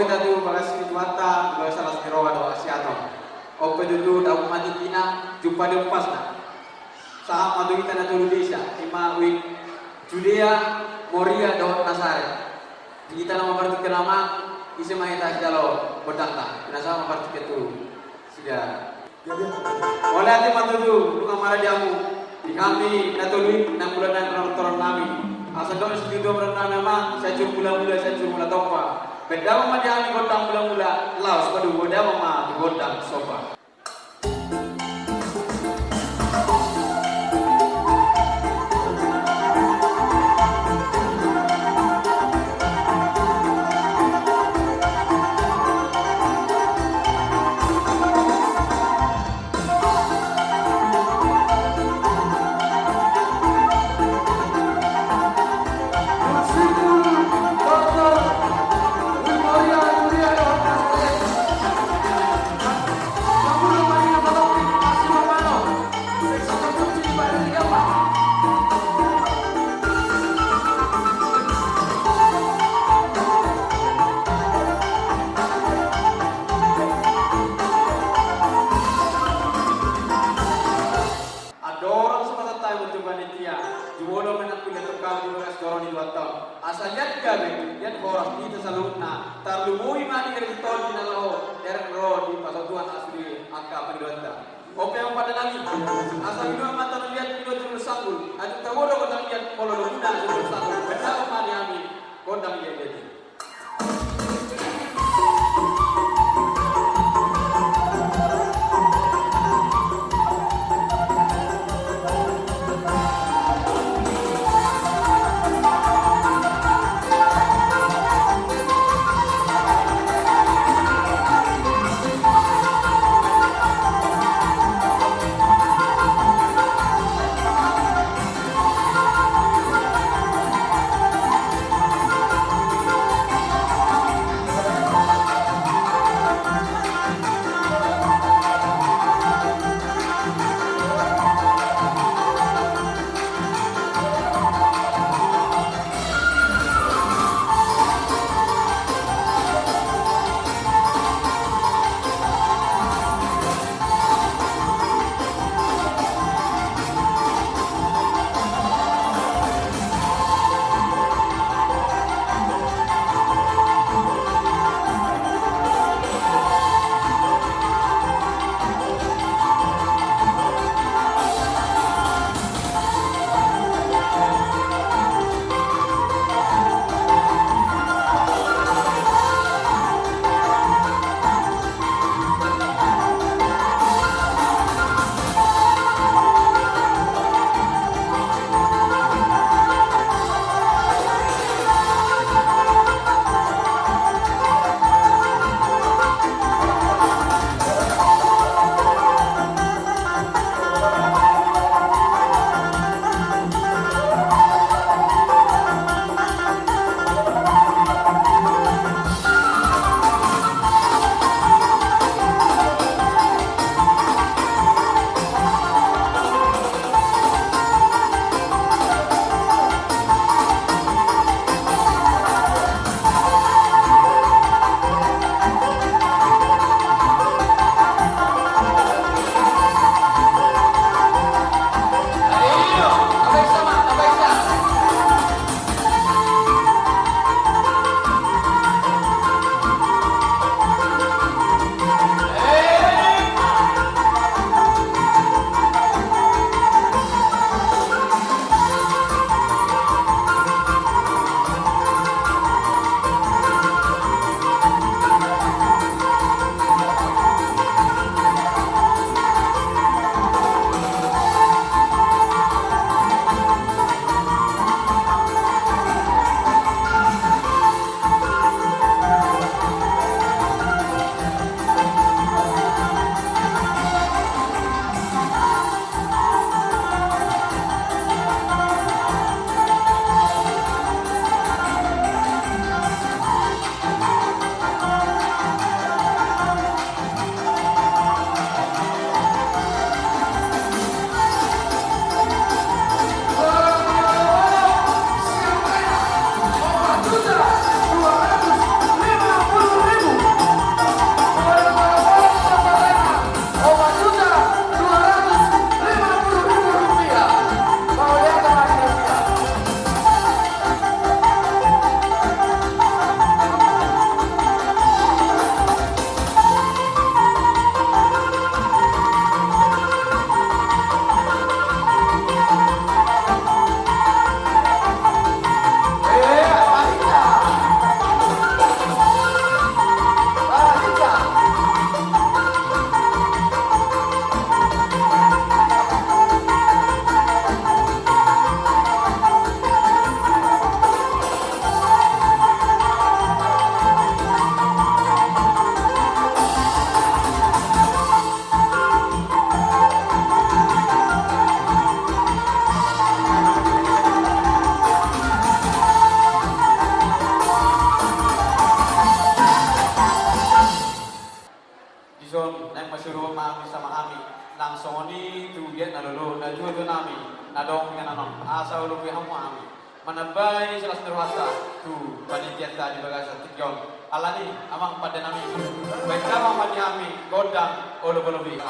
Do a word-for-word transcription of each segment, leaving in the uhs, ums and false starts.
Hita tu bagas ni Tuhanta, bagas las ni roha dohot hasiaton. On pe tutu, dapot ma tingkina, jumpa di ompasna. Sahat ma tu hita na tolu desa, ima Wik Judea, Moria dohot Nasaret. Di hita na mampartingki on, ise ma hita sijalo gondangta, pinasahat ma partingkian tu sida. Mauliate ma tutu, nunga maradi hamu di hami na tolu i, nang mula nang tortoron nami. Asa dong situtu ma nami ma, sai jur mula-mula, sai jur mula tompa. Baen damang ma di hami gondang mula-mula, laos paduahon damang ma tu gondang somba. Andorang so pasahat hami tu panitia, jumolo ma nang pilihan tongkal di bagas joro ni Tuhanta. Asa liat gabe, liat horas di hita saluhutna, tarlumobi ma di gareja tol di na laho, dereng ro di pasaut Tuhan asu di angka pangidoanta. Ope ma pande nami, asa binuat ma tano liat, binuat jolo sanggul, atik tabo do gondang liat, molo lomuna jolo sanggul, baen damang ma di hami gondang liat-liat i. Naeng masiurupan ma hami sama hami nang songon i tu biak na lolo na juo-juo nami na adong di inganan on, asa olo be hamu hami manambai silas ni rohanta tu panitianta di bagasan tingki on. Alani, amang pande nami, baen damang ma di hami gondang olop-olop i.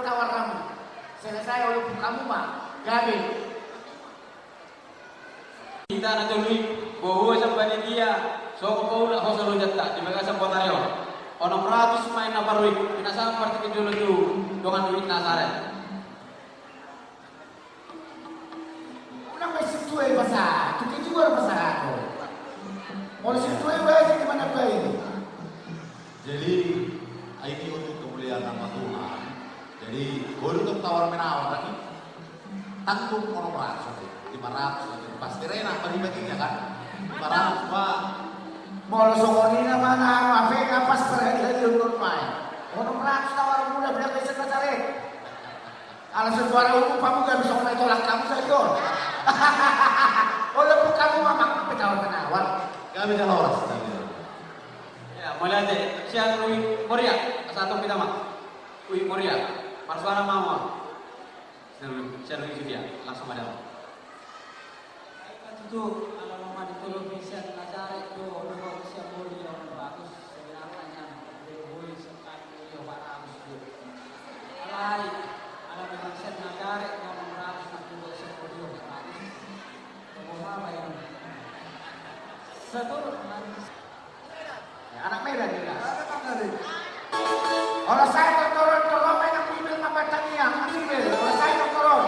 Tawarnami. Selesai, olo, bukamu ma. Gabe. Hita na tolu i, bohua sian panitia, songon paulak hosa lojanta di bagasan botari on. Onom ratus ma i na paruik, pinasahat partingkian jolo tu dongan duit na sare. Unang baen sintua i pasahat, tu kejual pasahat. Molo sintua i baen, di mana baen? Jadi, ai ni untuk kemuliaan nama Tuhan. Jadi, baru untuk tawar menawar tadi. Tanggung onom ratus, lima ratus, pasti rena bagi-baginya kan. Lima ratus, Pak. Molo songon i na mana, maaf, pas perhadian dulu main. Onom ratus tawar mula bilang bisa pacarin. Ala sebuah umum pamu gak bisa main tolak kamu saja. Walaupun kamu mamak, tapi tawar menawar. Gak bisa lolos tadi. Ya, mulai aja. Sian Ui Moria, satu kita mah. Ui Moria, marsuara ma hamu. Sian Ui, sian Ui Julia, langsung ada. Ai ma tutu, ala na manang tolu sian na jarek do, dohot sian Moria onom ratus, sebenarna nian, boi sekali Moria opat ratus do. Alai, ala memang sian na jarek do onom ratus, na dohot sian Moria opat ratus. Toko apa ini? Seturut manis. Anak Medan dia. Olo, sai tortoron, tortoron, anak Bibel, anak Bibel. Olo, sai tortoron.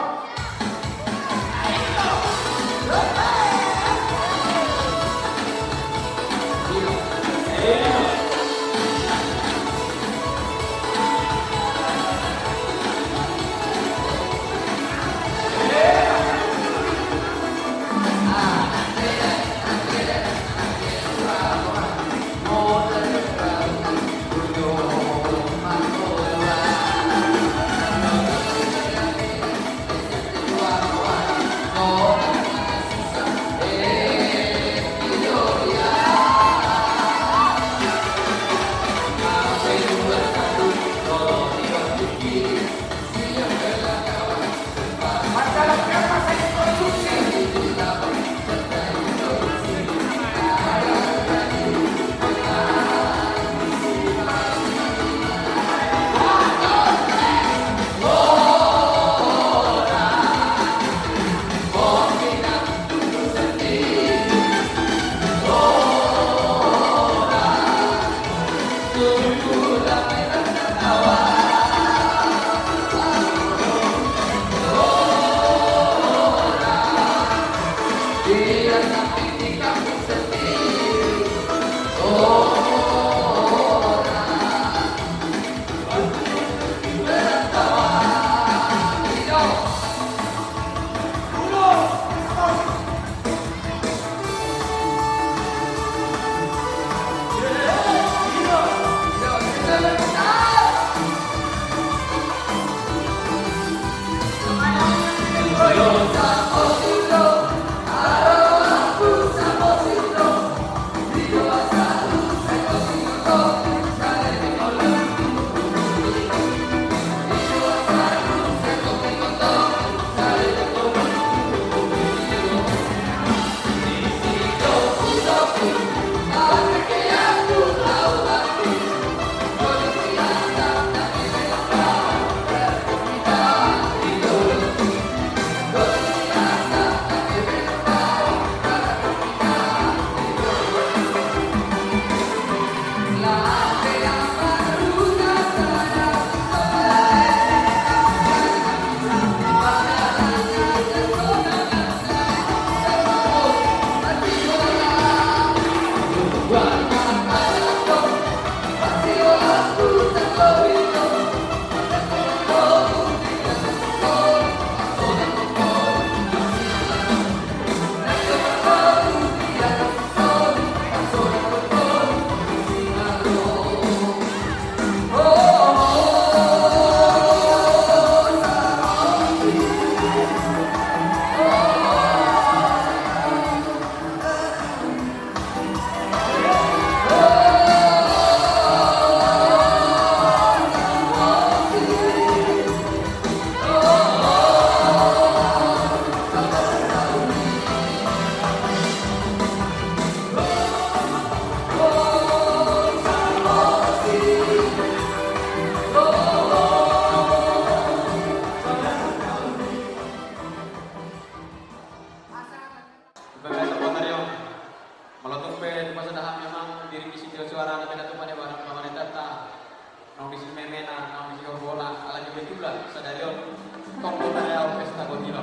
Kebetulan sadari on tong do na au pesta gotilo.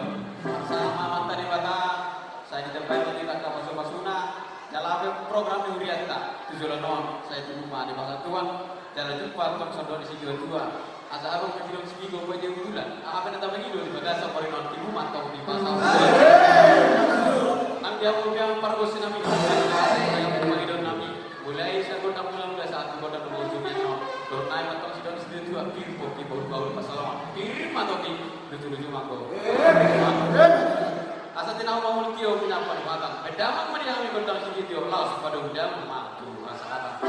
Sama Amanta Debata, sai ditambai ma di angka pasupasuna, jala pe program ni hurianta tu joloan on sai tubu ma dipasahat Tuhan. Jala jumpang tong songon dok ni situatua, asa adong na gidong sigigo, boe di unggulan. Aha pe na tamangido di bagasan boru on, tibu ma tong dipasahat Tuhan. Nang di hamu pe pargonsi nami, nang di hamu pangidoan nami, mulai sian gondang mula-mula sahat tu gondang na mangujungi on, dohot nai ma tong sidok ni situatua, pir pongki bahul-bahul pansalongan, pir ma tongki luju-luju manggo. Asa tinahu ma hamu tio punya panumatan, baen damang ma di hami gondang sitio, laos padomdam ma tu hasahatan.